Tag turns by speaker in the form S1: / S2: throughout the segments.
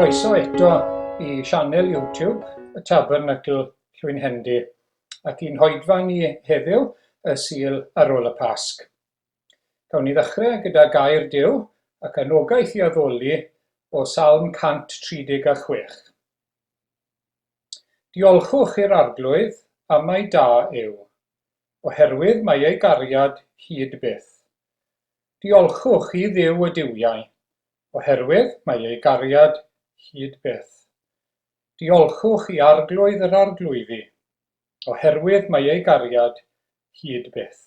S1: Croeso eto i sianel YouTube y Tabernacl Llwynhendy ac i'n hoedfa ni heddiw, y Sul ar ôl y Pasg. Gawn ni ddechrau gyda gair Duw ac anogaeth i addoli o Salm 136. Diolchwch i'r Arglwydd am mai da yw, oherwydd mae ei gariad hyd byth. Diolchwch i Dduw y duwiau, oherwydd mae ei gariad hyd byth. Diolchwch i Arglwydd yr arglwyddi, oherwydd mae ei gariad hyd byth.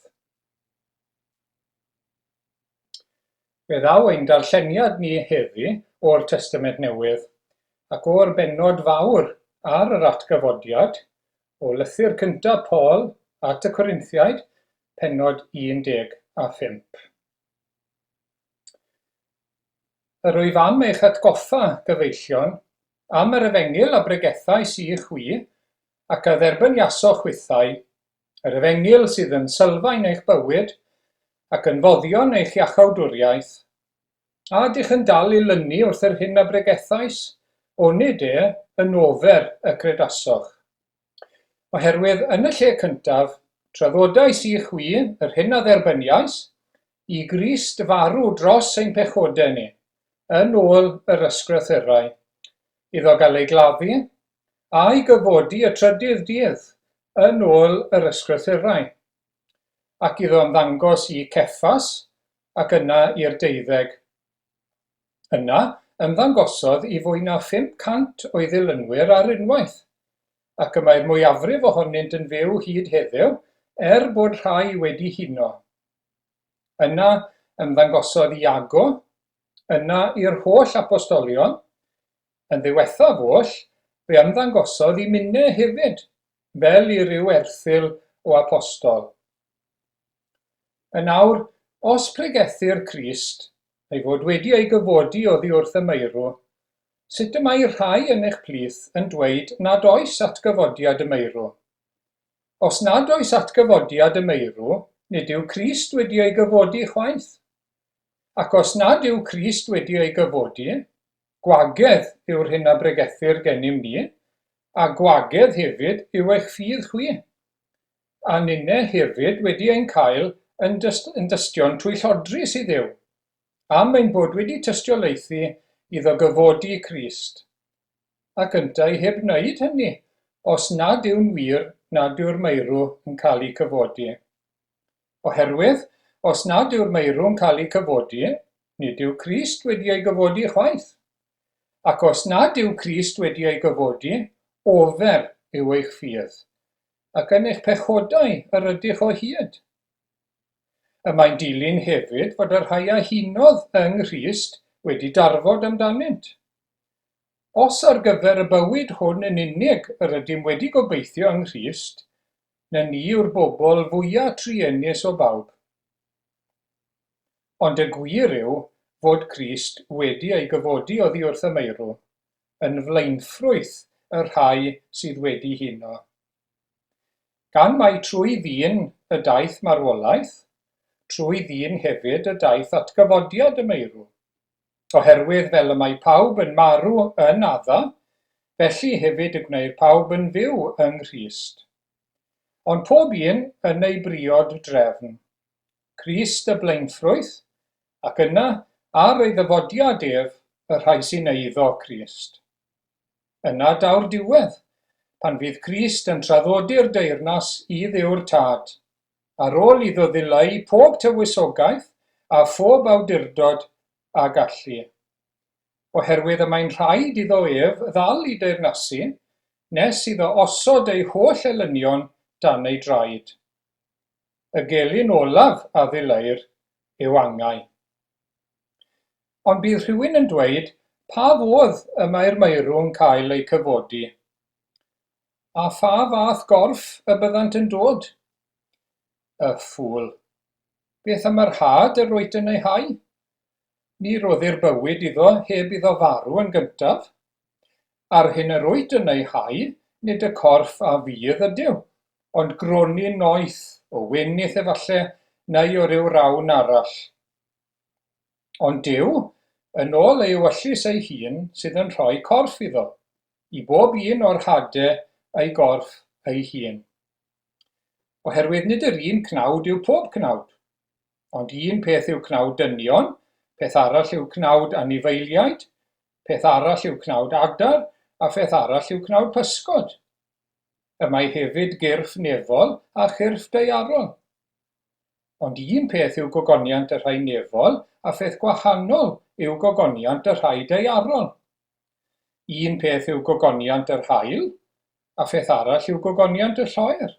S1: Fe ddaw ein darlleniad ni heddi o'r Testament Newydd, ac o'r bennod fawr ar yr atgyfodiad, o lythyr cyntaf Paul at y Corinthiaid, pennod 15. Yr wyf am eich atgoffa, gyfeillion, am yr efengyl a bregethais i chwi, ac a dderbyniasoch chwithau, yr efengyl sydd yn sylfaen eich bywyd, ac yn foddion eich iachawdwriaeth. A ydych yn dal i lynu wrth yr hyn a bregethais? Onid e yn ofer y credasoch? Oherwydd yn y lle cyntaf, traddodais i chwi yr hyn a dderbyniais, i Grist farw dros ein pechodau ni, yn ôl yr ysgrythurau, iddo gael ei gladdu, a'i gyfodi y trydydd dydd, yn ôl yr ysgrythurau, ac iddo ymddangos i Ceffas, ac yna i'r deuddeg. Yna, ymddangosodd i fwy na 500 o'i ddilynwyr ar unwaith, ac y mae'r mwyafrif ohonynt yn fyw hyd heddiw, er bod rhai wedi huno. Yna, ymddangosodd i Iago, yna i'r holl apostolion. Yn ddiwethaf oll, fe ymddangosodd i minne hefyd, fel i ryw erthygl o apostol. Yn awr, os pregethir Crist, ei fod wedi ei gyfodi oddi wrth y meirw, sut y mae rhai yn eich plith yn dweud nad oes atgyfodiad y meirw? Os nad oes atgyfodiad y meirw, nid yw Crist wedi ei gyfodi chwaith. Ac os nad yw Crist wedi ei gyfodi, gwagedd yw'r hyn a bregethir gennym ni, a gwagedd hefyd yw eich ffydd chwi. A ninne hefyd wedi ein cael yn dyst, yn dystion twyllodrus i Dduw, am ein bod wedi tystiolaethu iddo gyfodi Crist, ac yntau heb wneud hynny, os nad yw'n wir nad yw'r meirw yn cael eu cyfodi. Oherwydd, os nad yw'r meirw'n cael eu cyfodi, nid yw Crist wedi ei gyfodi chwaith. Ac os nad yw Crist wedi ei gyfodi, ofer yw eich ffydd. ac yn eich pechodau yr ydych o hyd. Y mae'n dilyn hefyd fod y rhai a hunodd yng Nghrist wedi darfod amdanynt. Os ar gyfer y bywyd hwn yn unig yr ydym wedi gobeithio yng Nghrist, na ni yw'r bobl fwyaf truenus o bawb. Ond y gwir yw fod Crist wedi ei gyfodi oddi wrth y meirw, yn flaenffrwyth y rhai sydd wedi huno. Gan mai trwy ddyn y daeth marwolaeth, trwy ddyn hefyd y daeth atgyfodiad y meirw. Oherwydd fel y mae pawb yn marw yn Adda, felly hefyd y gwneir pawb yn fyw yng Nghrist. Ond pob un yn ei briod drefn. Crist y blaenffrwyth, ac yna, ar ei ddyfodiad ef, y rhai sy'n eiddo Crist. Yna daw'r diwedd, pan fydd Crist yn traddodi'r deyrnas i Dduw'r Tad, ar ôl iddo ddileu pob tywysogaeth a phob awdurdod a gallu. Oherwydd y mae'n rhaid iddo ef ddal i deyrnasu, nes iddo osod ei holl elynion dan ei draed. Y gelyn olaf a ddilëir yw angau. Ond bydd rhywun yn dweud, pa fodd y mae'r meirw'n cael eu cyfodi? A pha fath gorff y byddant yn dod? Y ffŵl. Beth am yr had yr wyt yn ei hau? Ni roddir bywyd iddo heb iddo farw yn gyntaf. A'r hyn yr wyt yn ei hau, nid y corff a fydd ydyw, ond gronyn noeth, o wenith efalle, neu o ryw rawn arall. Ond Duw, Yn ôl ei ewyllys ei hun sydd yn rhoi corff iddo, i bob un o'r hade ei gorff ei hun. Oherwydd nid yr un cnawd yw pob cnawd, ond un peth yw cnawd dynion, peth arall yw cnawd anifeiliaid, peth arall yw cnawd adar, a pheth arall yw cnawd pysgod. Y mae hefyd gyrff nefol a chyrff daearol. Ond un peth yw gogoniant y rhai nefol, a pheth gwahanol yw gogoniant y rhai daearol. Un peth yw gogoniant yr haul, a pheth arall yw gogoniant y lloer,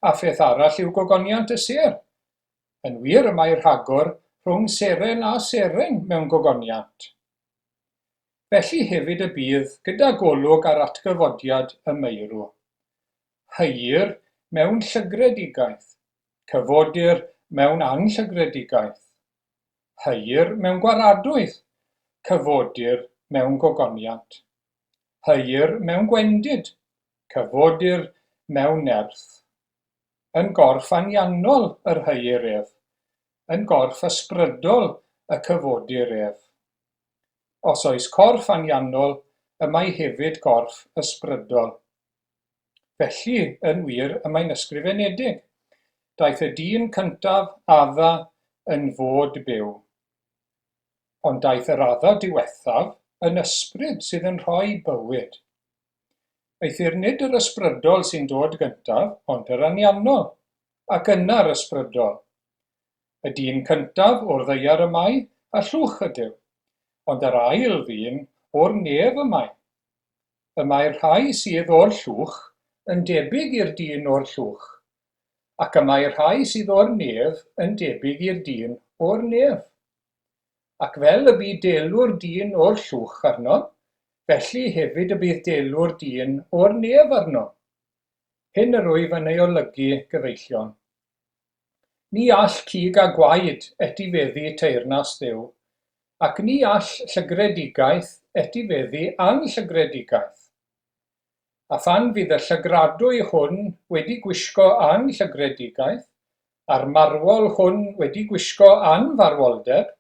S1: a pheth arall yw gogoniant y sêr. Yn wir, y mae rhagor rhwng seren a seren mewn gogoniant. Felly hefyd y bydd gyda golwg ar atgyfodiad y meirw. Heuir mewn llygredigaeth, cyfodir mewn anllygredigaeth. Heuir mewn gwaradwydd, cyfodir mewn gogoniant. Heuir mewn gwendid, cyfodir mewn nerth. Yn gorff anianol yr heuir ef, yn gorff ysbrydol y cyfodir ef. Os oes corff anianol, y mae hefyd gorff ysbrydol. Felly, yn wir, y mae'n ysgrifenedig, Daeth y dyn cyntaf, Adda, yn fod byw. Ond daeth yr Adda diwethaf yn ysbryd sydd yn rhoi bywyd. Eithr nid yr ysbrydol sy'n dod gyntaf, ond yr anianol, ac yna'r ysbrydol. Y dyn cyntaf o'r ddaear y mae, a llwch ydyw, ond yr ail ddyn o'r nef y mae. Y mae'r rhai sydd o'r llwch yn debyg i'r dyn o'r llwch, ac y mae'r rhai sydd o'r nef yn debyg i'r dyn o'r nef. Ac fel y bu delw'r dyn o'r llwch arno, felly hefyd y bydd delw'r dyn o'r nef arno. Hyn yr wyf yn ei olygu, gyfeillion. Ni all cig a gwaed etifeddu teyrnas Dduw, ac ni all llygredigaeth etifeddu anllygredigaeth. A phan fydd y llygradwy hwn wedi gwisgo anllygredigaeth, a'r marwol hwn wedi gwisgo anfarwoldeb,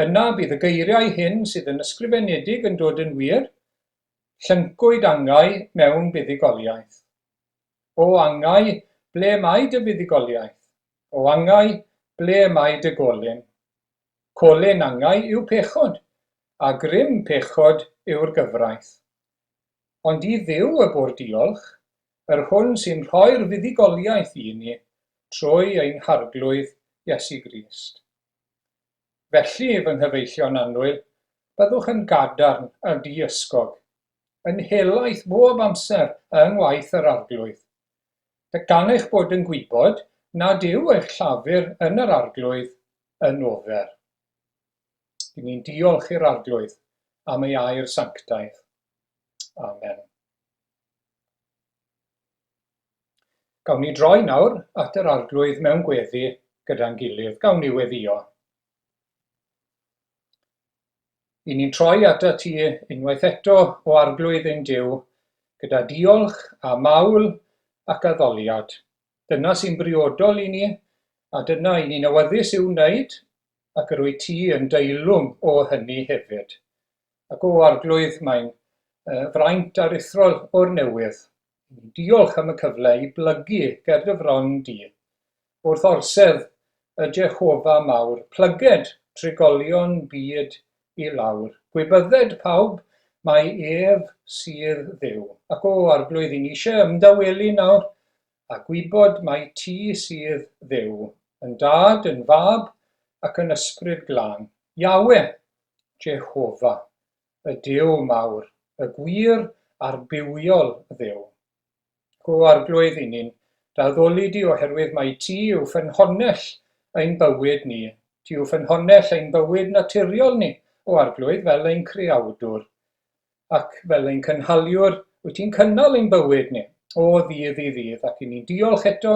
S1: yna bydd y geiriau hyn sydd yn ysgrifenedig yn dod yn wir, Llyncwyd angau mewn buddugoliaeth. O angau, ble mae dy fuddugoliaeth? O angau, ble mae dy golyn? Colyn angau yw pechod, a grym pechod yw'r gyfraith. Ond i Dduw y bo'r diolch, yr hwn sy'n rhoi'r fuddugoliaeth i ni trwy ein Harglwydd Iesu Grist. Felly, fy nghyfeillion annwyl, byddwch yn gadarn a diysgog, yn helaeth bob amser yng ngwaith yr Arglwydd, gan eich bod yn gwybod nad yw eich llafur yn yr Arglwydd yn ofer. Dyn ni'n diolch i'r Arglwydd am ei air sanctaidd. Amen. Gawn ni droi nawr at yr Arglwydd mewn gweddi gyda'n gilydd. Gawn ni weddio. I ni'n troi atat ti unwaith eto, o Arglwydd ein Duw, gyda diolch a mawl ac addoliad. Dyna sy'n briodol i ni, a dyna i ni'n awyddus i'w wneud, ac yr wyt ti yn deilwng o hynny hefyd. Ac o Arglwydd, mae'n fraint aruthrol o'r newydd. Diolch am y cyfle i blygu ger dy fron di. Wrth orsedd y Jehofa mawr, plyged trigolion byd i lawr. Gwybydded pawb mai ef sydd Dduw. Ac o, Arglwydd, i ni eisiau ymdawelu nawr a gwybod mai ti sydd Dduw, yn Dad, yn Fab, ac yn Ysbryd Glân. Iawe, Jehofa, y Duw mawr, y gwir a'r bywiol Dduw. O Arglwydd, i ni'n d'addoli di oherwydd mai ti yw ffynhonnell ein bywyd ni. Ti yw ffynhonnell ein bywyd naturiol ni, o Arglwydd, fel ein creawdwr ac fel ein cynhaliwr, wyt ti'n cynnal ein bywyd ni o ddydd i ddydd, ac i ni'n diolch eto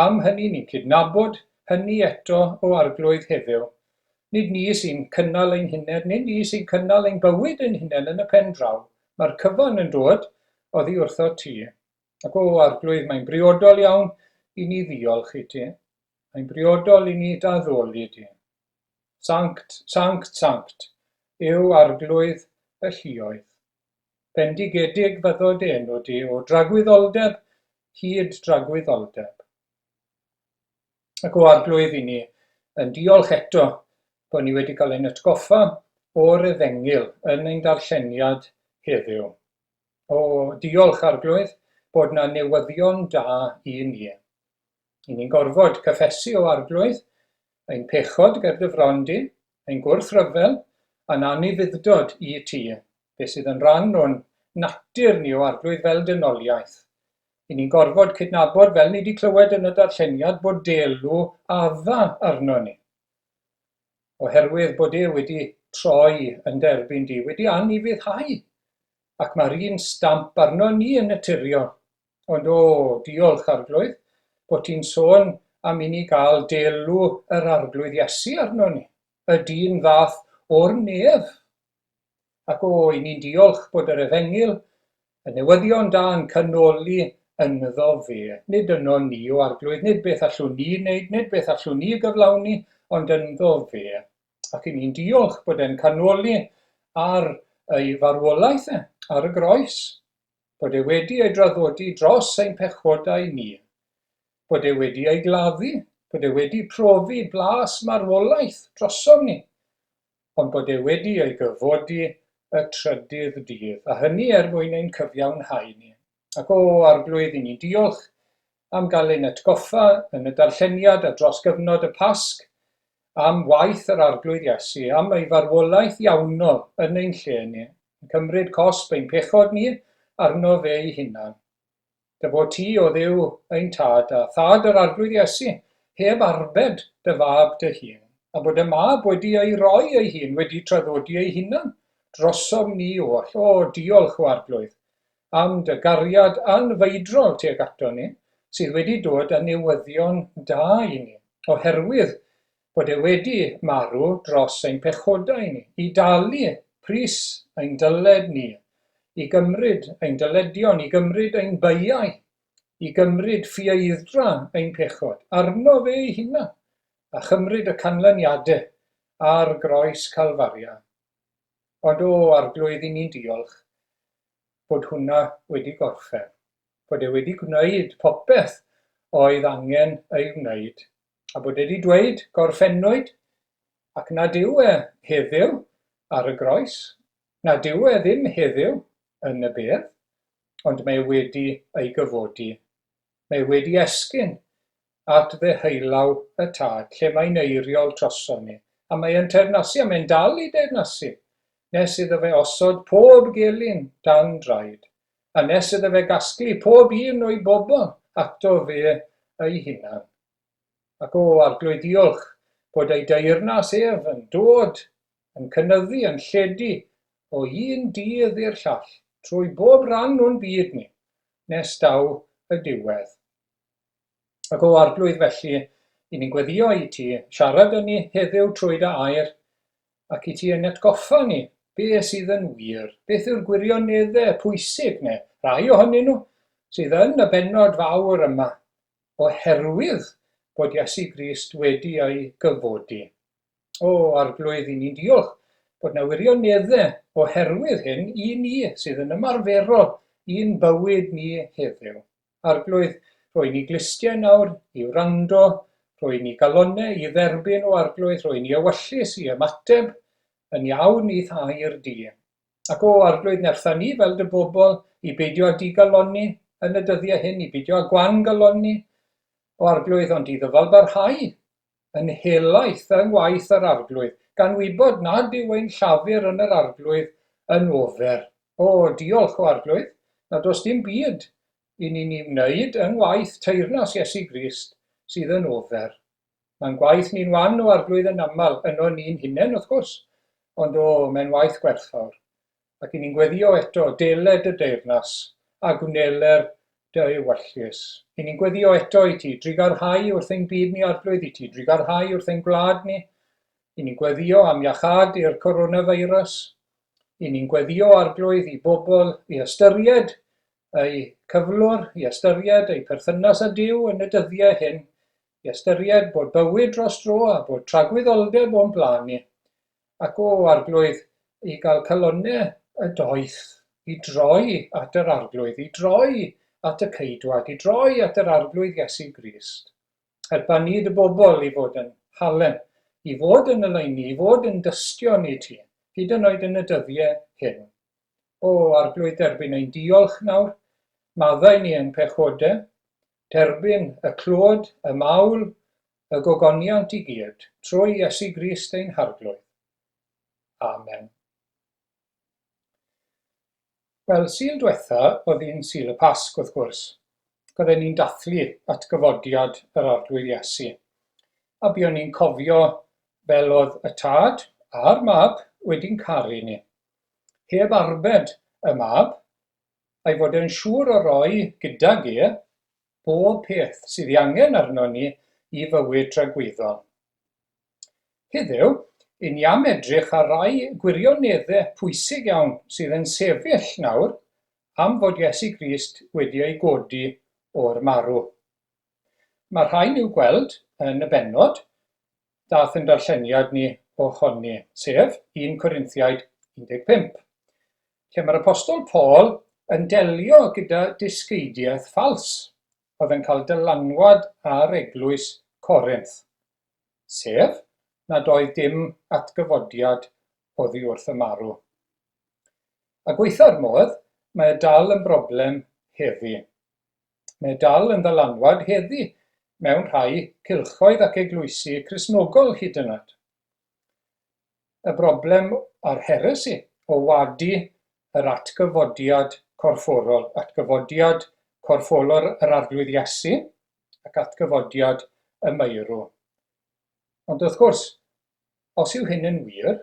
S1: am hynny, ni'n cydnabod hynny eto, o Arglwydd, heddiw. Nid ni sy'n cynnal ein hunain, nid ni sy'n cynnal ein bywyd ein hunain yn y pen draw, mae'r cyfan yn dod oddi wrtho ti. Ac o, Arglwydd, mae'n briodol iawn i ni ddiolch i ti. Mae'n briodol i ni d'addoli di. Sanct, sanct, sanct yw Arglwydd y lluoedd. Bendigedig fyddo dy enw di o dragwyddoldeb hyd dragwyddoldeb. Ac o Arglwydd i ni yn diolch eto bod ni wedi cael ein atgoffa o'r Efengyl yn ein darlleniad heddiw. O, diolch Arglwydd bod 'na newyddion da i ni. I ni'n gorfod cyffesu o Arglwydd ein pechod ger dy fron di, ein gwrthryfel a'n anufudd-dod i ti, beth sydd yn rhan o'n natur ni o Arglwydd fel dynoliaeth. I ni'n gorfod cydnabod, fel ni 'di clywed yn y darlleniad, bod delw Adda arno ni. Oherwydd bod e wedi troi yn derbyn di, wedi anufuddhau, ac mae'r un stamp arno ni yn naturiol. Ond o, diolch Arglwydd, bod ti'n sôn am i ni gael delw yr Arglwydd Iesu arno ni, y dyn ddath o'r nef. Ac o, i ni'n diolch bod yr Efengyl, y newyddion da yn canoli ynddo fe, nid yno ni, o Arglwydd, nid beth allwn ni wneud, nid beth allwn ni gyflawni, ond ynddo fe. Ac i ni'n diolch bod e'n canoli ar ei farwolaeth e, ar y groes, bod e wedi ei draddodi dros ein pechodau ni, bod e wedi ei gladdu, bod e wedi profi blas marwolaeth drosom ni, ond bod e wedi ei gyfodi y trydydd dydd, a hynny er mwyn ein cyfiawnhau ni. Ac o, Arglwydd, i ni'n diolch am gael ein atgoffa yn y darlleniad a dros gyfnod y Pasg am waith yr Arglwydd Iesu, am ei farwolaeth iawnol yn ein lle ni, yn cymryd cosb ein pechod ni arno fe ei hunan. Dy fod ti, O Dduw, ein Tad, a Thad yr Arglwydd Iesu, heb arbed dy fab dy hun, a bod y mab wedi ei roi ei hun, wedi traddodi ei hunan, drosom ni oll. O, diolch, o Arglwydd, am dy gariad anfeidrol tuag ato ni, sydd wedi dod â newyddion da i ni, oherwydd bod e wedi marw dros ein pechodau ni, i dalu pris ein dyled ni, i gymryd ein dyledion, i gymryd ein beiau, i gymryd ffieidd-dra ein pechod, arno fe ei hunan, a chymryd y canlyniadau ar groes Calfaria. Ond o, Arglwydd, i ni'n diolch bod hwnna wedi gorffen, bod e wedi gwneud popeth oedd angen ei wneud. a bod e 'di dweud gorffennwyd ac nad yw e heddiw ar y groes, nad yw e ddim heddiw yn y bedd, ond mae e wedi ei gyfodi. Mae e wedi esgyn at ddeheulaw y Tad, lle mae'n eiriol troson ni, a mae e'n teyrnasu, a mae'n dal i deyrnasu, nes iddo fe osod pob gelyn dan draed, a nes iddo fe gasglu pob un o'i bobl ato fe ei hunan. Ac o, Arglwydd, diolch bod ei deyrnas ef yn dod, yn cynyddu, yn lledu o un dydd i'r llall, trwy bob ran o'n byd ni, nes daw y diwedd. Ac o, Arglwydd, felly, i ni'n gweddio i ti, siarad â ni heddiw trwy dy air, ac i ti ein atgoffa ni be sydd yn wir, beth yw'r gwirioneddau pwysig, neu rai ohonyn nhw, sydd yn y bennod fawr yma, oherwydd bod Iesu Grist wedi ei gyfodi. O, Arglwydd, i ni'n diolch bod 'na wirioneddau oherwydd hyn i ni sydd yn ymarferol i'n bywyd ni heddiw. Arglwydd, rhoi ni glustiau nawr i wrando, rhoi ni galonnau i dderbyn o Arglwydd, rhoi ni ewyllys i ymateb yn iawn i'th air di. Ac o, Arglwydd, nertha ni fel dy bobl i beidio â digalonni yn y dyddiau hyn, i beidio â gwan-galonni, o Arglwydd, ond i ddyfalbarhau yn helaeth yng ngwaith yr Arglwydd, gan wybod nad yw ein llafur yn yr Arglwydd yn ofer. O, diolch, o Arglwydd, nad oes dim byd i ni'n ei wneud yng ngwaith teyrnas Iesu Grist sydd yn ofer. Mae'n gwaith ni'n wan o Arglwydd yn aml, yno ni'n hunain wrth gwrs, ond o, mae'n waith gwerthfawr. Ac i ni'n gweddio eto, deled dy deyrnas, a gwneler dy ewyllys. I ni'n gweddio eto i ti, drugarhau wrth ein byd ni, Arglwydd, i ti drugarhau wrth ein gwlad ni. I ni'n gweddio am iachâd i'r coronavirus. I ni'n gweddio, Arglwydd, i bobl i ystyried eu cyflwr, i ystyried eu perthynas â Duw yn y dyddiau hyn, i ystyried bod bywyd dros dro a bod tragwyddoldeb o'n blaen ni. Ac o, Arglwydd, i gael calonnau y doeth i droi at yr Arglwydd, i droi at y Ceidwad, i droi at yr Arglwydd Iesu Grist. Helpa ni dy bobl i fod yn halen, i fod yn oleuni, i fod yn dystion i ti, hyd yn oed yn y dyddiau hyn. O, Arglwydd, derbyn ein diolch nawr, maddau ni ein pechodau, derbyn y clod, y mawl, y gogoniant i gyd, trwy Iesu Grist ein Harglwydd. Amen. Wel, Sul dwetha oedd hi'n Sul y Pasg, wrth gwrs. Bydden ni'n dathlu atgyfodiad yr Arglwydd Iesu. A buon ni'n cofio fel oedd y Tad a'r Mab wedi'n caru ni. Heb arbed y Mab, a'i fod e'n siŵr o roi gydag e bob peth sydd ei angen arnon ni i fywyd tragwyddol. Heddiw, i ni am edrych ar rai gwirioneddau pwysig iawn sydd yn sefyll nawr am fod Iesu Grist wedi ei godi o'r marw. Mae rhain i'w gweld yn y bennod dath yn darlleniad ni ohoni, sef 1 Corinthiaid 15, lle mae'r Apostol Paul yn delio gyda dysgeidiaeth ffals oedd yn cael dylanwad ar eglwys Corinth. Sef nad oedd dim atgyfodiad oddi wrth y marw. A gwaetha'r modd, mae e dal yn broblem heddi. Mae e dal yn ddylanwad heddi mewn rhai cylchoedd ac eglwysi Cristnogol hyd yn oed. Y broblem a'r heresi o wadu yr atgyfodiad corfforol, atgyfodiad corfforol yr Arglwydd Iesu, ac atgyfodiad y meirw. Ond wrth gwrs, os yw hyn yn wir,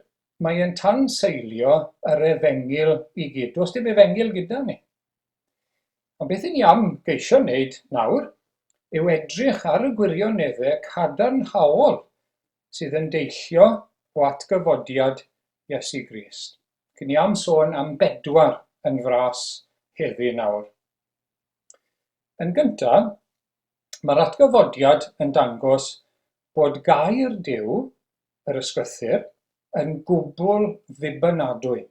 S1: mae e'n tanseilio yr efengyl i gyd. Does dim efengyl gyda ni. Ond beth i ni am geisio wneud nawr yw edrych ar y gwirioneddau cadarnhaol sydd yn deillio o atgyfodiad Iesu Grist. Cyn ni am sôn am bedwar yn fras heddi nawr. Yn gyntaf, mae'r atgyfodiad yn dangos bod gair Duw, yr Ysgrythur, yn gwbl ddibynadwy.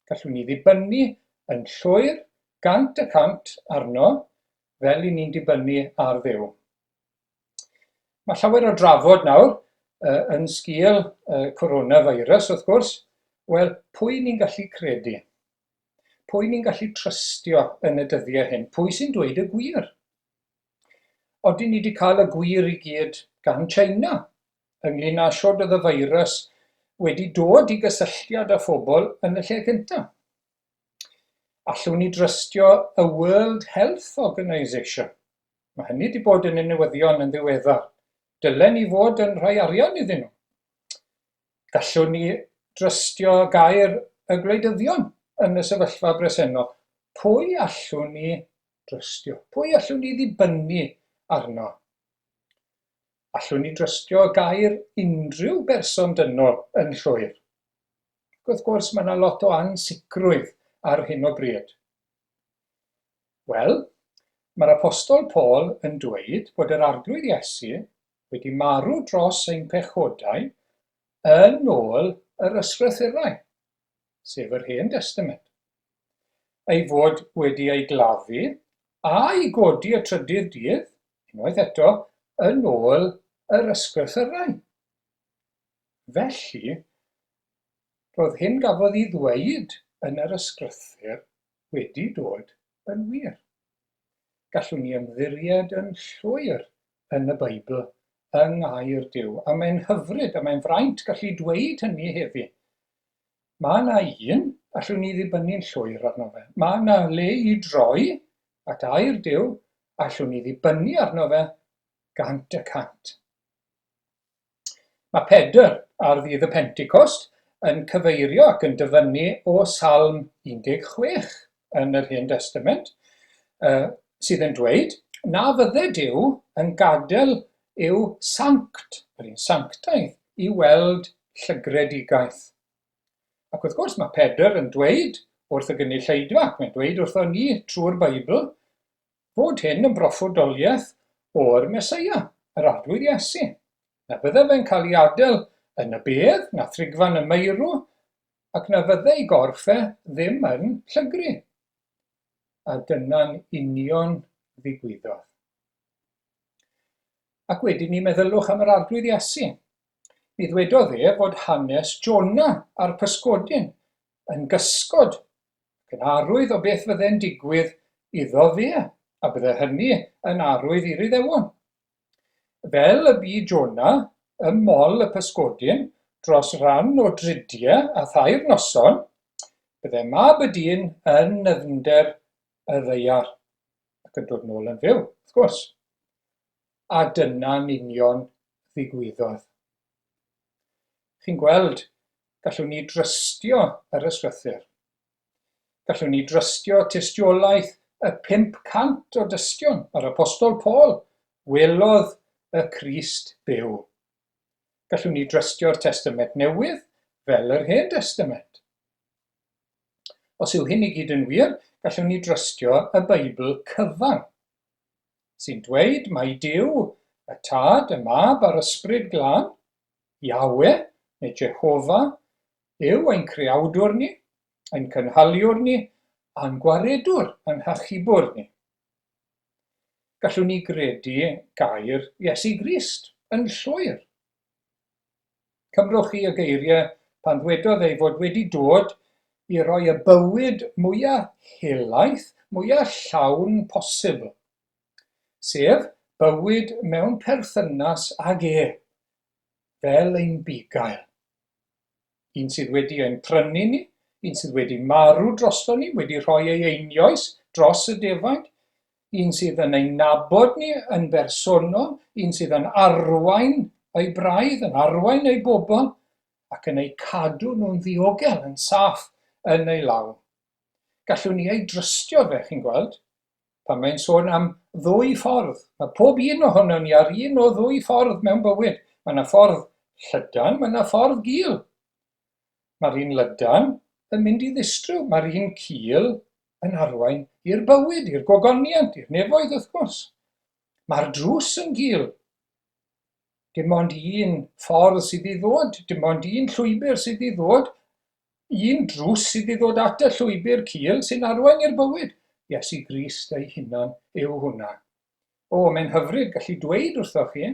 S1: Gallwn ni ddibynnu yn llwyr, 100% arno, fel i ni'n dibynnu ar Dduw. Mae llawer o drafod nawr yn sgil coronavirus, wrth gwrs. Wel, pwy ni'n gallu credu? Pwy ni'n gallu trystio yn y dyddiau hyn? Pwy sy'n dweud y gwir? Odyn ni wedi cael y gwir i gyd gan China ynglyn â shwd oedd y feirws wedi dod i gysylltiad â phobl yn y lle cyntaf? Allwn ni drystio y World Health Organization? Mae hynny wedi bod yn y newyddion yn ddiweddar. Dylen ni fod yn rhoi arian iddyn nhw. Gallwn ni drystio gair y gwleidyddion yn y sefyllfa bresennol. Pwy allwn ni drystio? Pwy allwn ni ddibynnu arno? Allwn ni drystio gair unrhyw berson dynol yn llwyr? Ac wrth gwrs mae yna lot o ansicrwydd ar hyn o bryd. Wel, mae'r Apostol Paul yn dweud bod yr Arglwydd Iesu wedi marw dros ein pechodau yn ôl yr Ysgrythurau, sef yr Hen Destament, ei fod wedi ei gladdu a'i godi y trydydd dydd, unwaith eto, yn ôl yr Ysgrythurau. Felly, roedd hyn gafodd ei ddweud yn yr Ysgrythur wedi dod yn wir. Gallwn ni ymddiried yn llwyr yn y Beibl, yng Ngair Duw. A mae'n hyfryd a mae'n fraint gallu dweud hynny heddi. Mae yna un allwn ni ddibynnu'n llwyr arno fe. Mae yna le i droi at air Duw, allwn ni ddibynnu arno fe 100%. Mae Pedr ar ddydd y Pentecost yn cyfeirio ac yn dyfynnu o Salm 16 yn yr Hen Destament, uh, sydd yn dweud na fydde Duw yn gadael i'w sanct, yr un sanctaidd, i weld llygredigaeth. Ac wrth gwrs mae Pedr yn dweud wrth y gynulleidfa, ac mae'n dweud wrtho ni trwy'r Beibl, fod hyn yn broffwydoliaeth o'r Meseia, yr Arglwydd Iesu. Na bydde fe'n cael ei adael yn y bedd, na thrigfan y meirw, ac na fydde ei gorff e ddim yn llygru. A dyna'n union ddigwyddodd. Ac wedyn ni meddylwch am yr Arglwydd Iesu. Mi ddwedodd e fod hanes Jona a'r pysgodyn yn gysgod ac yn arwydd o beth fydde'n digwydd iddo fe, a bydde hynny yn arwydd i'r Iddewon. Fel y bu Jona ym mol y pysgodyn dros ran o dridiau a thair noson, bydde Mab y Dyn yn nyfnder y ddaear, ac yn dod nôl yn fyw, wrth gwrs. A dyna'n union ddigwyddodd. Chi'n gweld, gallwn ni drystio yr ysgrythur. Gallwn ni drystio tystiolaeth y 500 o dystion, yr Apostol Paul, welodd y Crist byw. Gallwn ni drystio'r Testament Newydd fel yr Hen Destament. Os yw hyn i gyd yn wir, gallwn ni drystio y Beibl cyfan, sy'n dweud mai Duw, y Tad, y Mab a'r Ysbryd Glân, Yahweh, neu Jehofa, yw ein creawdwr ni, ein cynhaliwr ni, a'n gwaredwr, a'n hachubwr ni. Gallwn ni gredu gair Iesu Grist yn llwyr. Cymrwch chi y geiriau pan ddwedodd ei fod wedi dod i roi y bywyd mwya helaeth, mwya llawn posibl, sef bywyd mewn perthynas ag e, fel ein bugail. Un sydd wedi ein prynu ni, un sydd wedi marw drosto ni, wedi rhoi ei einioes dros y defaid, un sydd yn ein nabod ni yn bersonol, un sydd yn arwain ei braidd, yn arwain ei bobl, ac yn eu cadw nhw'n ddiogel, yn saff yn ei law. Gallwn ni ei drystio fe, chi'n gweld, pan mae'n sôn am ddwy ffordd. Mae pob un ohonon ni ar un o ddwy ffordd mewn bywyd. Mae yna ffordd llydan, mae yna ffordd gul. Mae'r un lydan yn mynd i ddistryw, mae'r un cul yn arwain i'r bywyd, i'r gogoniant, i'r nefoedd wrth gwrs. Mae'r drws yn gul. Dim ond un ffordd sydd i ddod, dim ond un llwybr sydd i ddod, un drws sydd i ddod at y llwybr cul sy'n arwain i'r bywyd. Iesu Grist ei hunan yw hwnna. O, mae'n hyfryd gallu dweud wrthoch chi,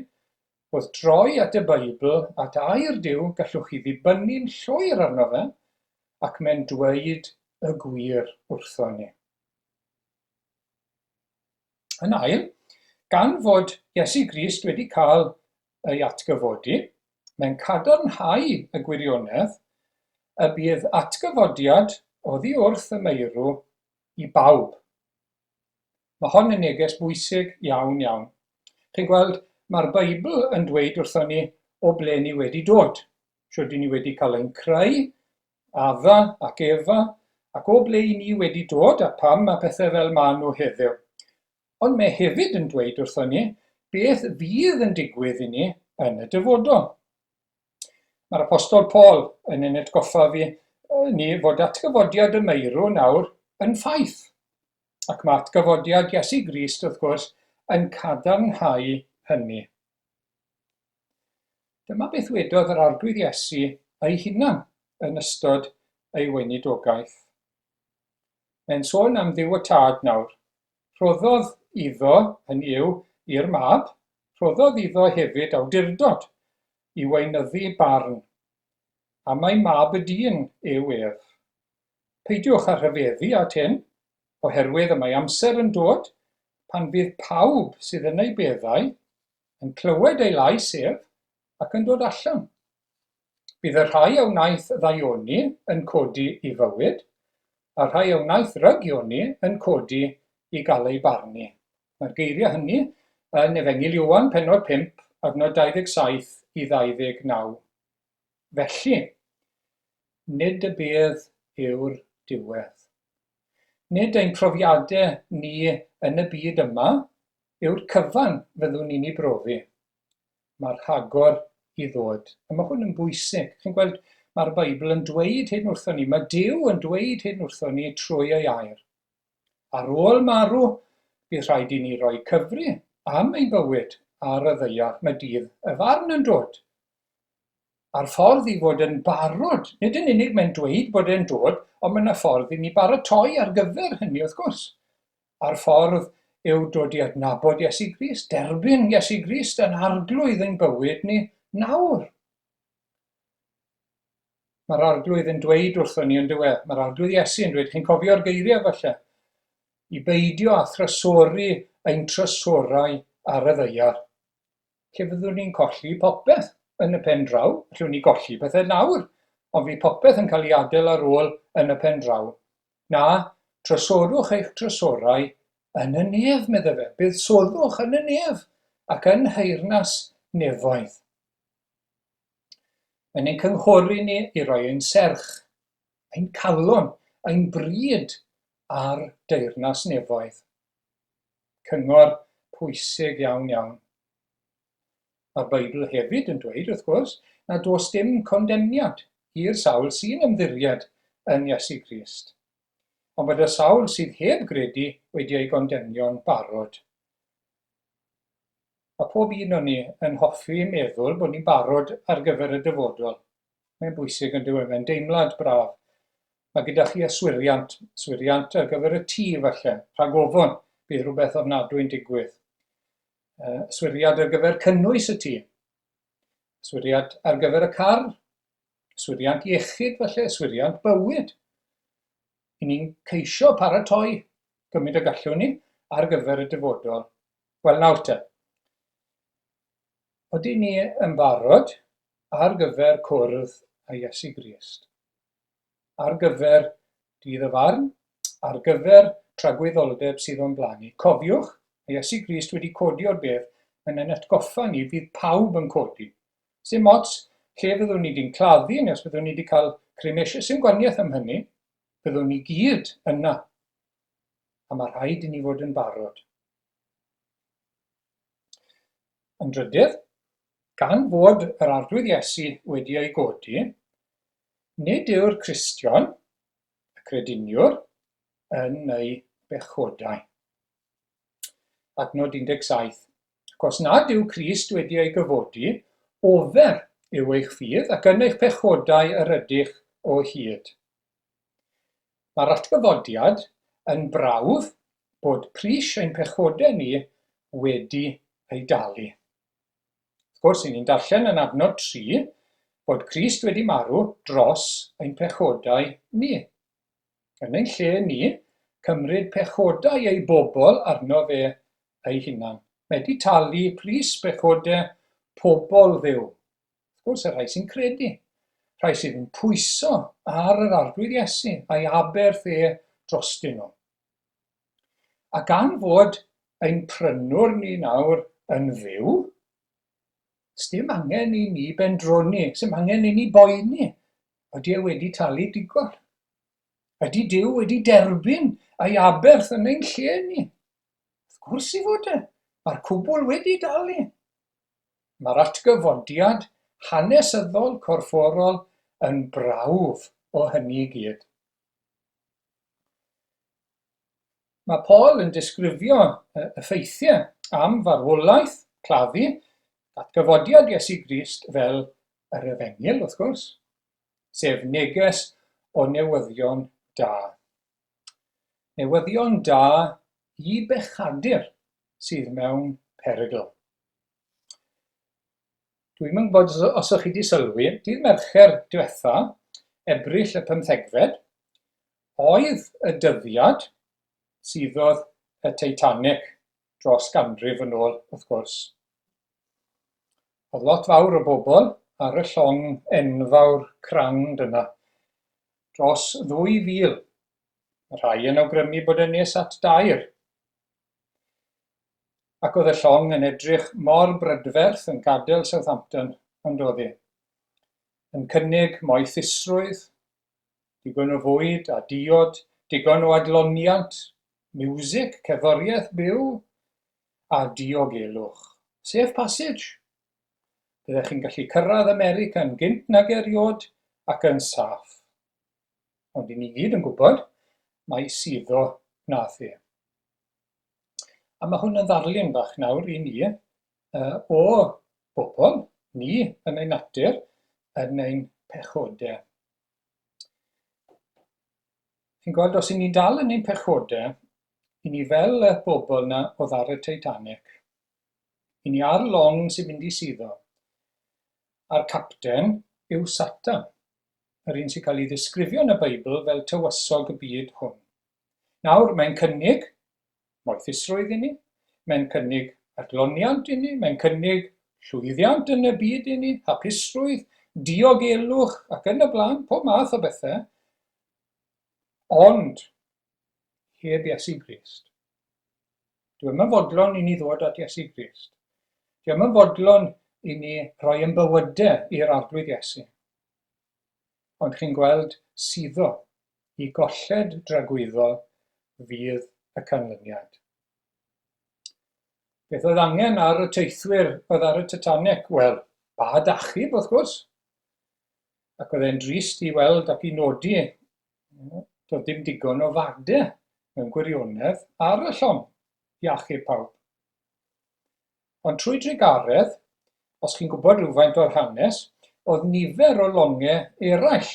S1: wrth droi at y Beibl, at air Duw, gallwch chi ddibynnu'n llwyr arno fe, ac mae'n dweud y gwir wrthon ni. Yn ail, gan fod Iesu Grist wedi cael ei atgyfodi, mae'n cadarnhau y gwirionedd y bydd atgyfodiad oddi wrth y meirw i bawb. Mae hon yn neges bwysig iawn, iawn. Chi'n gweld, mae'r Beibl yn dweud wrthon ni o ble ni wedi dod. Shwd i ni wedi cael ein creu, Adda ac Efa, ac o ble i ni wedi dod a pam mae pethau fel maen nhw heddiw. Ond mae hefyd yn dweud wrthon ni beth fydd yn digwydd i ni yn y dyfodol. Mae'r Apostol Paul yn ein atgoffa fi ni fod atgyfodiad y meirw nawr yn ffaith. Ac mae atgyfodiad Iesu Grist, wrth gwrs, yn cadarnhau hynny. Dyma beth wedodd yr Arglwydd Iesu ei hunan yn ystod ei weinidogaeth. Mae'n sôn am Dduw y Tad nawr. Rhoddodd iddo, hynny yw, i'r Mab, rhoddodd iddo hefyd awdurdod i weinyddu barn, a mai Mab y Dyn yw ef. Peidiwch â rhyfeddu at hyn, oherwydd y mae amser yn dod pan fydd pawb sydd yn eu beddau yn clywed ei lais ef ac yn dod allan. Bydd y rhai a wnaeth ddaioni yn codi i fywyd, a'r rhai a wnaeth rygioni yn codi i gael eu barnu. Mae'r geiriau hynny yn Efengyl Ioan, pennod 5, adnod 27 i 29. Felly, nid y bedd yw'r diwedd. Nid ein profiadau ni yn y byd yma yw'r cyfan fyddwn ni'n ei brofi. Mae rhagor i ddod. A mae hwn yn bwysig. Chi'n gweld, mae'r Beibl yn dweud hyn wrthon ni. Mae Duw yn dweud hyn wrthon ni trwy ei air. Ar ôl marw, bydd rhaid i ni roi cyfri am ein bywyd ar y ddaear. Mae dydd y farn yn dod. A'r ffordd i fod yn barod, nid yn unig mae'n dweud bod e'n dod, ond mae yna ffordd i ni baratoi ar gyfer hynny, wrth gwrs. A'r ffordd yw dod i adnabod Iesu Grist, derbyn Iesu Grist yn arglwydd ein bywyd ni nawr. Mae'r arglwydd yn dweud wrthon ni yn dywe, mae'r arglwydd Iesu yn dweud, chi'n cofio'r geiriau falle, i beidio â thrysori ein trysorau ar y ddaear. Lle fyddwn ni'n colli popeth yn y pen draw, allwn ni golli pethau nawr, ond fydd popeth yn cael ei adael ar ôl yn y pen draw. Na, trysorwch eich trysorau yn y nef, medde fe, buddsoddwch yn y nef ac yn nheyrnas nefoedd. Mae'n ein cynghori ni i roi ein serch, ein calon, ein bryd ar deyrnas nefoedd. Cyngor pwysig iawn iawn. Mae'r Beibl hefyd yn dweud, wrth gwrs, nad does dim condemniad i'r sawl sy'n ymddiried yn Iesu Grist, ond bod y sawl sydd heb gredu wedi ei gondemnio'n barod. Mae pob un o'n ni yn hoffi meddwl bod ni'n barod ar gyfer y dyfodol. Mae'n bwysig yn dyw e, mae'n deimlad braf. Mae gyda chi yswiriant, yswiriant ar gyfer y tŷ falle, rhag ofon bydd rhywbeth ofnadwy'n digwydd. Yswiriad ar gyfer cynnwys y tŷ, yswiriad ar gyfer y car, yswiriant iechyd falle, yswiriant bywyd. I ni'n ceisio paratoi gymaint y gallwn ni ar gyfer y dyfodol. Wel nawr te, ydyn ni yn barod ar gyfer cwrdd â Iesu Grist? Ar gyfer dydd y farn? Ar gyfer tragwyddoldeb sydd o'n blaen ni? Cofiwch, mae Iesu Grist wedi codi o'r bedd, mae'n ein atgoffa ni fydd pawb yn codi. Sdim ots lle fyddwn ni wedi'n claddu neu os byddwn ni wedi cael cremation, sdim gwaniaeth am hynny, byddwn ni gyd yna. A mae rhaid i ni fod yn barod. Yn drydydd, gan fod yr Arglwydd Iesu wedi ei godi, nid yw'r Cristion, y crediniwr, yn ei bechodau. Adnod 17. Ac os nad yw Crist wedi ei gyfodi, ofer yw eich ffydd ac yn eich pechodau yr ydych o hyd. Mae'r atgyfodiad yn brawf bod pris ein pechodau ni wedi ei dalu. Wrth gwrs, i ni'n darllen yn adnod 3 bod Crist wedi marw dros ein pechodau ni. Yn ein lle ni, cymryd pechodau ei bobl arno fe ei hunan. Mae wedi talu pris pechodau pobl Dduw. Wrth gwrs, y rhai sy'n credu, rhai sydd yn pwyso ar yr Arglwydd Iesu a'i aberth e drostyn nhw. A gan fod ein prynwr ni nawr yn fyw, sdim angen i ni bendroni, sdim angen i ni boeni. Ydy e wedi talu digon? Ydy Duw wedi derbyn ei aberth yn ein lle ni? Wrth gwrs i fod e. Mae'r cwbl wedi dalu. Mae'r atgyfodiad hanesyddol corfforol yn brawf o hynny i gyd. Mae Paul yn disgrifio y ffeithiau am farwolaeth, claddu, atgyfodiad Iesu Grist fel yr efengyl, wrth gwrs, sef neges o newyddion da. Newyddion da i bechadur sydd mewn perygl. Dwi'm yn gwybod os o'ch chi wedi sylwi, dydd Mercher diwetha, Ebrill y pymthegfed, oedd y dyddiad suddodd y Titanic dros ganrif yn ôl, wrth gwrs. Oedd lot fawr o bobl ar y llong enfawr crand yna. Dros 2,000. Mae rhai yn awgrymu bod e'n nes at dair. Ac oedd y llong yn edrych mor brydferth yn gadael Southampton, yn doedd hi? Yn cynnig moethusrwydd, digon o fwyd a diod, digon o adloniant, miwsig, cerddoriaeth byw, a diogelwch. Safe passage! Byddech chi'n gallu cyrraedd America yn gynt nag eriod ac yn saff. Ond i ni gyd yn gwybod mai suddo wnaeth e. A mae hwn yn ddarlun bach nawr i ni o bobl, ni yn ein natur, yn ein pechodau. Chi'n gweld, os 'y ni'n dal yn ein pechodau, 'y ni fel y bobl 'na oedd ar y Titanic. 'Y ni ar long sy'n mynd i suddo. A'r capten yw Satan, yr un sy'n cael ei ddisgrifio yn y Beibl fel tywysog y byd hwn. Nawr, mae'n cynnig moethusrwydd i ni, mae'n cynnig adloniant i ni, mae'n cynnig llwyddiant yn y byd i ni, hapusrwydd, diogelwch ac yn y blaen, pob math o bethau. Ond, heb Iesu Grist. Dwi ddim yn fodlon i ni ddod at Iesu Grist. Dwi ddim yn fodlon i ni roi yn bywydau i'r Arglwydd Iesu. Ond chi'n gweld suddo i golled dragwyddol fydd y canlyniad. Beth oedd angen ar y teithwyr oedd ar y Titanic? Wel, bad achub, wrth gwrs. Ac oedd e'n drist i weld ac i nodi doedd dim digon o fade mewn gwirionedd ar y llong i achub pawb. Ond trwy drugaredd, os chi'n gwybod rhywfaint o'r hanes, oedd nifer o longau eraill,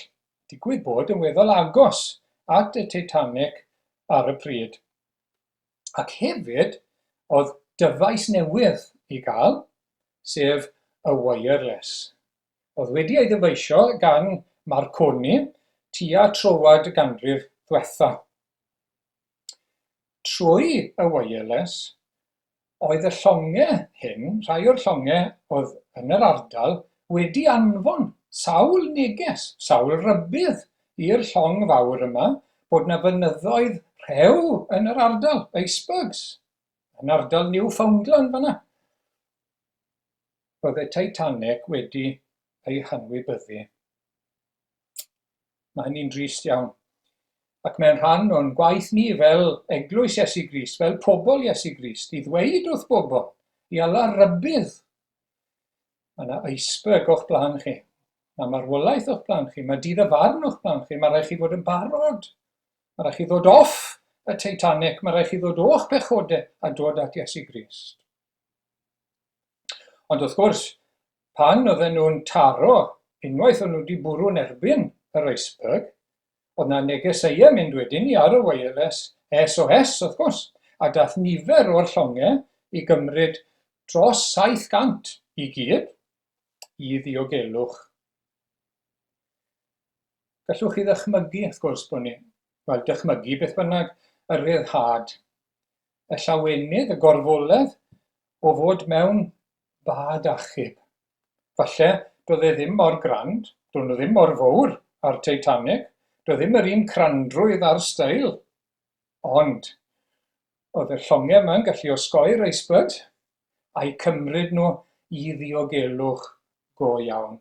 S1: digwydd bod yn weddol agos at y Titanic ar y pryd. Ac hefyd, oedd dyfais newydd i gael, sef y wireless. Oedd wedi ei ddyfeisio gan Marconi tua troad y ganrif ddwetha. Trwy y wireless, oedd y llongau hyn, rhai o'r llongau oedd yn yr ardal, wedi anfon sawl neges, sawl rhybudd i'r llong fawr yma bod 'na fynyddoedd rhew yn yr ardal, icebergs, yn ardal Newfoundland fan'na. Roedd y Titanic wedi ei hanwybyddu. Mae hynny'n drist iawn. Ac mae'n rhan o'n gwaith ni fel eglwys Iesu Grist, fel pobl Iesu Grist, i ddweud wrth bobl, i ala rybudd. Mae yna iceberg o'ch blaen chi. Mae marwolaeth o'ch blaen chi. Mae dydd y farn o'ch blaen chi. Mae rhaid chi fod yn barod. Mae rhaid chi ddod off y Titanic. Mae rhaid chi ddod o'ch pechodau a dod at Iesu Grist. Ond wrth gwrs, pan oedden nhw'n taro, unwaith o'n nhw wedi bwrw'n erbyn yr iceberg, oedd 'na negeseuau mynd wedyn i ar y wireless SOS wrth gwrs, a dath nifer o'r llongau i gymryd dros 700 i gyd i ddiogelwch. Gallwch chi ddychmygu, wrth gwrs, bod ni, wel, dychmygu beth bynnag, y rhyddhad, y llawenydd, y gorfoledd o fod mewn bad achub. Falle doedd e ddim mor grand, doedd nhw ddim mor fowr â'r Titanic, doedd ddim yr un crandrwydd a'r steil, ond oedd y llongau yma'n gallu osgoi'r icebergs a'u cymryd nhw i ddiogelwch go iawn.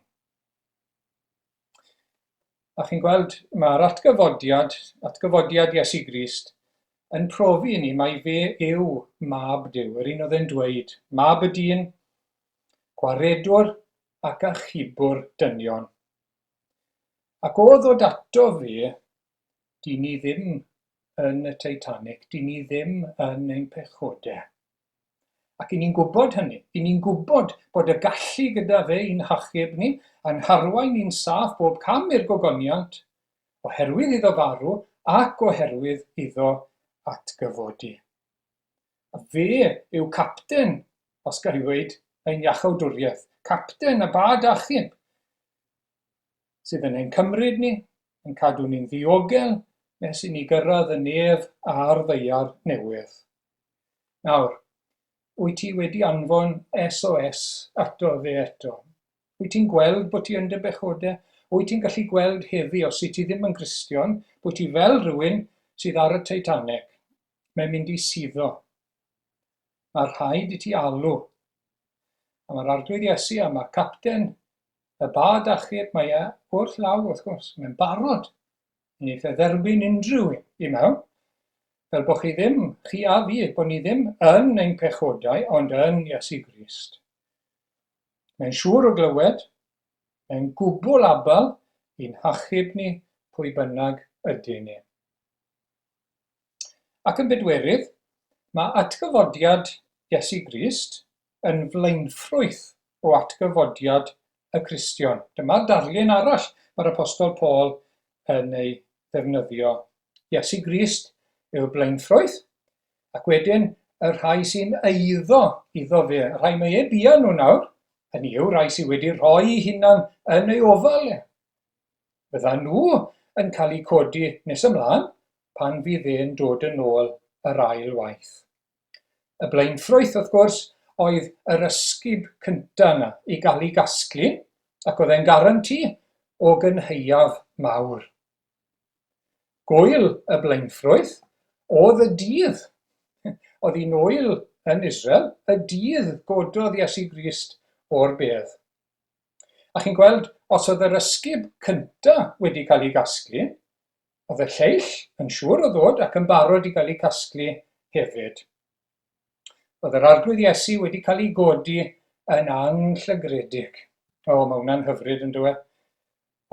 S1: A chi'n gweld, mae'r atgyfodiad, atgyfodiad Iesu Grist, yn profi i ni mai fe yw Mab Duw, yr un oedd e'n dweud, Mab y dyn, gwaredwr ac achubwr dynion. Ac o ddod ato fe, dyn ni ddim yn y Titanic, dyn ni ddim yn ein pechodau. Ac 'y ni'n gwybod hynny. 'Y ni'n gwybod bod y gallu gyda fe i'n hachub ni a'n harwain ni'n saff bob cam i'r gogoniant, oherwydd iddo farw ac oherwydd iddo atgyfodi. A fe yw capten, os ga i ddweud, ein iachawdwriaeth, capten y bad achub, sydd yn ein cymryd ni, yn cadw ni'n ddiogel nes i ni gyrraedd y nef a'r ddaear newydd. Nawr, wyt ti wedi anfon SOS ato fe eto? Wyt ti'n gweld bod ti yn dy bechode? Wyt ti'n gallu gweld heddi, os wyt ti ddim yn Gristion, bod ti fel rhywun sydd ar y Titanic? Mae'n mynd i suddo. Mae rhaid i ti alw. A mae'r Arglwydd Iesu a mae capten y bad achub, mae e wrth law wrth gwrs, mae'n barod Wneith e dderbyn unrhyw un i mewn, fel bod chi ddim, chi a fi, bod ni ddim yn ein pechodau, ond yn Iesu Grist. Mae'n siŵr o glywed, mae'n gwbl abal i'n hachub ni pwy bynnag ydyn ni. Ac yn bedwerydd, mae atgyfodiad Iesu Grist yn flaenffrwyth o atgyfodiad y Cristion. Dyma'r darlun arall mae'r Apostol Paul yn ei ddefnyddio. Iesu Grist yw'r blaenffrwyth, ac wedyn y rhai sy'n eiddo iddo fe, y rhai mae e bia nhw nawr, hynny yw rhai sydd wedi rhoi eu hunan yn ei ofal e. Fydda nhw yn cael eu codi nes ymlaen pan fydd e'n dod yn ôl yr ail waith. Y blaenffrwyth, wrth gwrs, oedd yr ysgub cynta yna i gael ei gasglu, ac oedd e'n garanti o gynhaeaf mawr. Gwyl y blaenffrwyth oedd y dydd, oedd hi'n ŵyl yn Israel, y dydd gododd Iesu Grist o'r bedd. A chi'n gweld, os oedd yr ysgub cynta wedi cael ei gasglu, Oedd y lleill yn siŵr o ddod ac yn barod i gael eu casglu hefyd. Oedd yr Arglwydd Iesu wedi cael ei godi yn anllygredig. O, mae hwnna'n hyfryd yn dywe.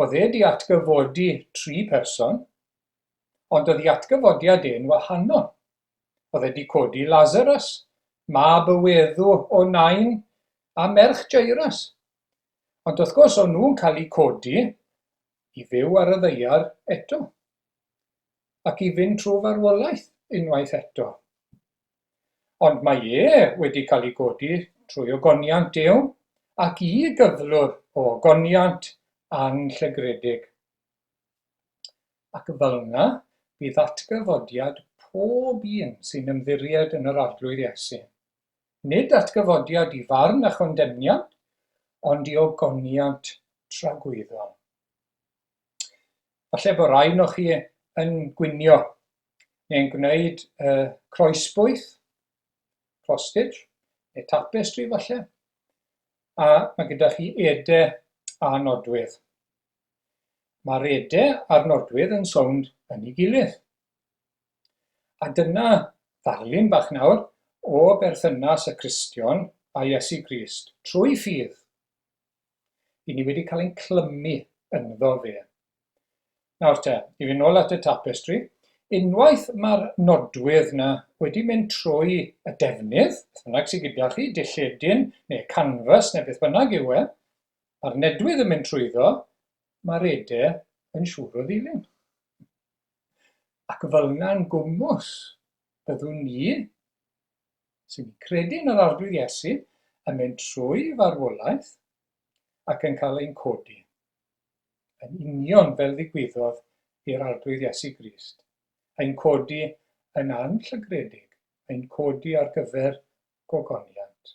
S1: Oedd e di atgyfodi tri person, ond oedd ei atgyfodiad e'n wahanol. Oedd e di codi Lazarus, mab y weddw o Nain, a merch Jairus. Ond wrth gwrs, o'n nhw'n cael eu codi i fyw ar y ddaear eto, ac i fynd trwy farwolaeth unwaith eto. Ond mae e wedi cael ei godi trwy ogoniant Duw ac i gyflwr o ogoniant anllygredig. Ac fel yna bydd atgyfodiad pob un sy'n ymddiried yn yr Arglwydd Iesu. Nid atgyfodiad i farn a chondemniad, ond i ogoniant tragwyddol. Falle bod rai ohonoch chi yn gwinio neu'n gwneud uh, croesbwyth, cross stitch, neu tapestry falle, a mae gyda chi ede a nodwydd. Mae'r ede a'r nodwydd yn sownd yn ei gilydd. A dyna ddarlun bach nawr o berthynas y Cristion â Iesu Grist, trwy ffydd. I ni wedi cael ein clymu ynddo fe. Nawr te, i fynd nôl at y tapestri, unwaith mae'r nodwydd 'na wedi mynd trwy y defnydd, beth bynnag sydd gyda chi, dilledyn neu canfas neu beth bynnag yw e, mae'r nedwydd yn mynd trwyddo, mae'r ede yn siŵr o ddilyn. Ac fel yna'n gwmws, byddwn ni, sy'n credu yn yr Arglwydd Iesu, yn mynd trwy farwolaeth ac yn cael ein codi. Yn union fel ddigwyddodd i'r Arglwydd Iesu Grist. Ein codi yn anllygredig, ein codi ar gyfer gogoniant.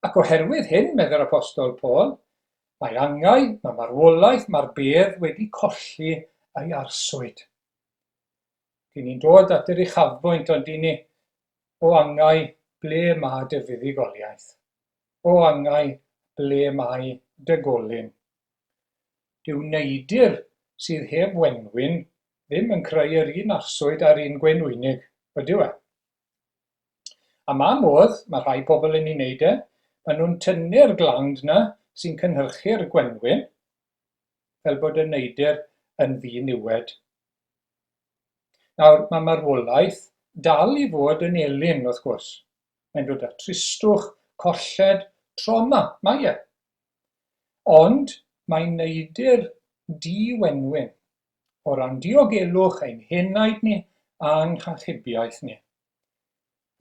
S1: Ac oherwydd hyn, meddai'r Apostol Paul, mae angau, mae marwolaeth, mae'r bedd wedi colli ei arswyd. Dyn ni'n dod at yr uchafbwynt, ond dyn ni, o angau, ble mae dy fuddugoliaeth? O angau, ble mae dy golyn? Dyw neidr sydd heb wenwyn ddim yn creu yr un arswyd â'r un gwenwynig, ydyw e? A mae modd, mae rhai pobl yn ei wneud e, maen nhw'n tynnu'r gland 'na sy'n cynhyrchu'r gwenwyn, fel bod y neidr yn ddi-niwed. Nawr, mae marwolaeth dal i fod yn elyn, wrth gwrs. Mae'n dod â tristwch, colled, trauma, mae e. Ond mae'n neidr di-wenwyn o ran diogelwch ein henaid ni a'n hachubiaeth ni.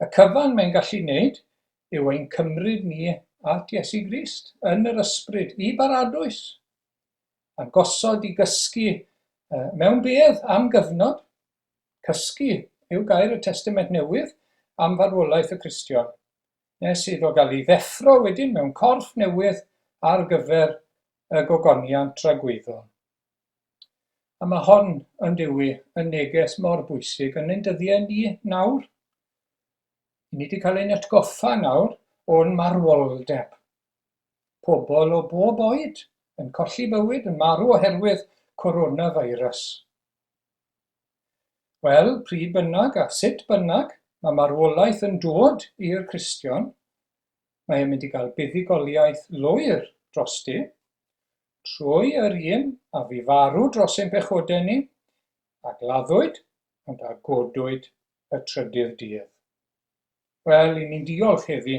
S1: Y cyfan mae'n gallu wneud yw ein cymryd ni at Iesu Grist yn yr ysbryd i baradwys, a'n gosod i gysgu mewn bedd am gyfnod. Cysgu yw gair y Testament Newydd am farwolaeth y Cristion, nes iddo gael ei ddeffro wedyn mewn corff newydd ar gyfer y gogoniant tragwyddol. A mae hon, yn dyw i, yn neges mor bwysig yn ein dyddiau ni nawr. I ni wedi cael ein atgoffa nawr o'n marwoldeb. Pobl o bob oed yn colli bywyd, yn marw oherwydd coronavirus. Wel, pryd bynnag a sut bynnag mae marwolaeth yn dod i'r Cristion, mae e'n mynd i gael buddugoliaeth lwyr drosti, Trwy yr un a fu farw dros ein pechodau ni, a gladdwyd, ond a godwyd y trydydd dydd. Wel, i ni'n diolch heddi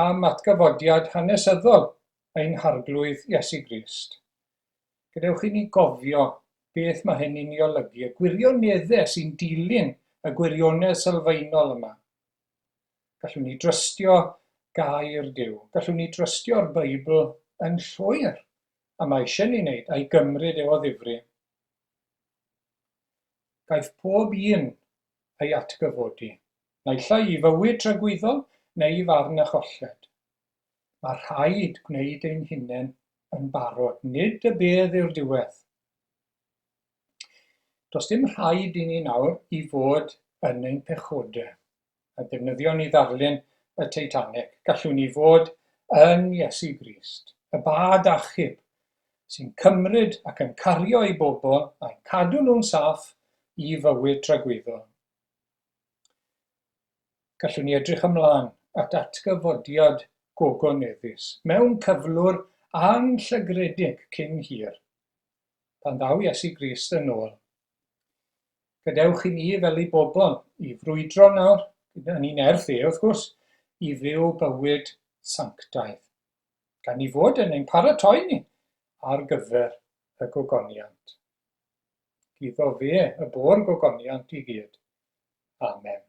S1: am atgyfodiad hanesyddol. ein Harglwydd Iesu Grist. Gadewch i ni gofio beth mae hynny'n ei olygu, y gwirioneddau sy'n dilyn y gwirionedd sylfaenol yma. Gallwn ni drystio gair Duw, gallwn ni drystio'r Beibl yn llwyr, a mae eisiau ni wneud, a'i gymryd e o ddifri. Gaiff pob un ei atgyfodi, naill ai i fywyd tragwyddol neu i farn a cholled. Mae rhaid gwneud ein hunain yn barod, nid y bedd yw'r diwedd. Does dim rhaid i ni nawr i fod yn ein pechodau. A defnyddio ni ddarlun y Titanic, gallwn ni fod yn Iesu Grist, y bad achub, sy'n cymryd ac yn cario ei bobl a'n cadw nhw'n saff i fywyd tragwyddol. Gallwn ni edrych ymlaen at atgyfodiad gogoneddus mewn cyflwr anllygredig cyn hir, pan ddaw Iesu Grist yn ôl. Gadewch i ni fel ei bobl i frwydro nawr, yn ei nerth e wrth gwrs, i fyw bywyd sanctaidd, gan i fod yn ein paratoi ni ar gyfer y gogoniant. Iddo fe y bo'r gogoniant i gyd. Amen.